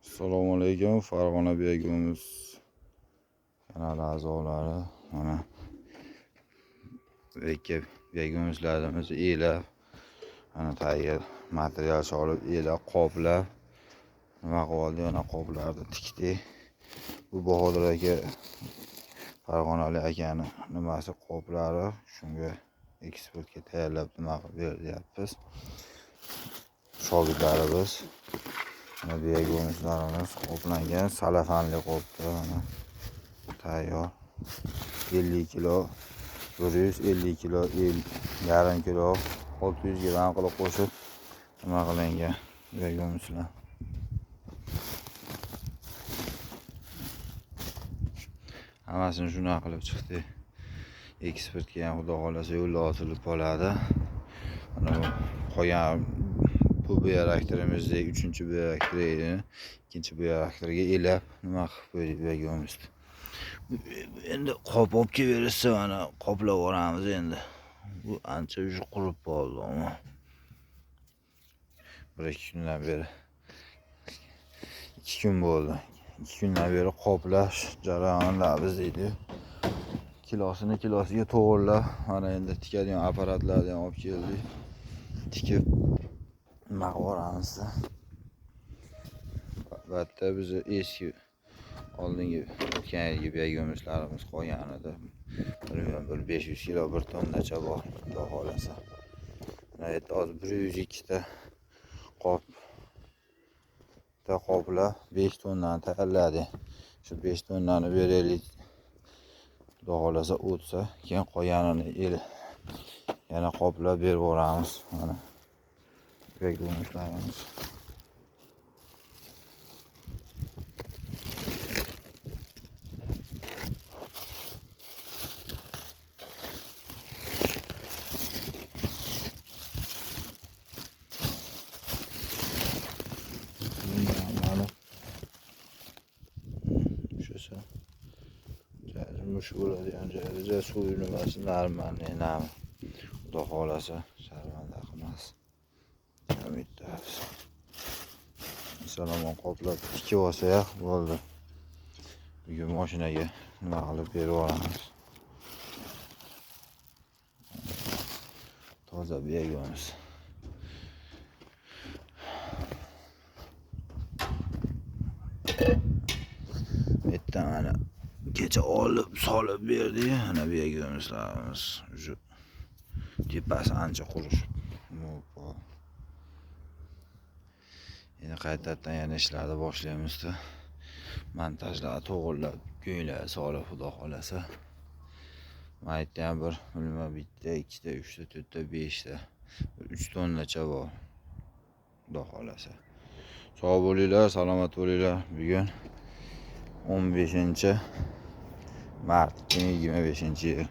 Assalomu alaykum, Farg'ona Begimiz kanali a'zolari. Mana ikki begimizlarimiz elab, mana tagiga material solib, elab, qoplab nima qilib oldik, mana qoplarni tikdik. Bu Bahodir aka Farg'onalik akani nimasi qoplari, shunga eksportga tayyorlab nima qilib beryapmiz. Shogirdlarimiz mana begimizlarimiz qoplangan salafanli qopda mana tayyor. 50 kilo, 150 kilo, yarim kilo, 600 gramm qilib qo'shib nima qilingan begimizlar. Hammasini shunaqa qilib chiqdi. Eksportga ham xudo xohlasa yo'lda osilib qoladi. Mana bu qolgan bu bioreaktorimizdek 3-chi bioreaktor edi. 2-chi bioreaktorga elab nima qilib qo'ydik begimizni. Endi qop olib kelaversa mana qoplab yuboramiz endi. Bu ancha уже qurib qoldi ama. 1-2 kundan beri 2 kun bo'ldi. 2 kundan beri qoplash jarayonida deydi. Kilosini kilosiga to'g'irlab, mana endi tikadigan apparatlarni ham olib keldik. Tikib nima qilib yuboramiz. Albatta bizni eski oldingi o'tgan yilgi begimizlarimiz qolgan edi. Bilmayman, bir 500 kilo, 1 tonnacha bor, xudo xohlasa. Mana endi hozir 102 ta qop qoplab 5 tonnani tayyorladik. Shu 5 tonnani beraylik. Xudo xohlasa o'tsa, keyin qolganini yana qoplab berib yuboramiz. Mana begimizlarimiz. Mush bo'ladigan joyida suv nimasi normalniy nam. Xudo xohlasa sharmanda qilmas. Umiddamiz. Salomon qoplab tikib olsa bo'ldi. Bugun mashinaga nima qilib berib yuboramiz. Toza begimiz. Bitta mana kecha olib solib berdik. Mana begimizlarimiz shu tepasi ancha qurishib. Endi qaytadan yana ishlarni boshlaymiz-da. Montajlarni to'g'irlab, ko'nglar solib xudo xohlasa. Mana yerda ham bir bilma bitta, ikkita, uchta, to'rtta, beshta, bir 3 tonnacha bor. Xudo xohlasa. Sog' bo'linglar, salomat bo'linglar. Bugun 15 mart 2025 yil.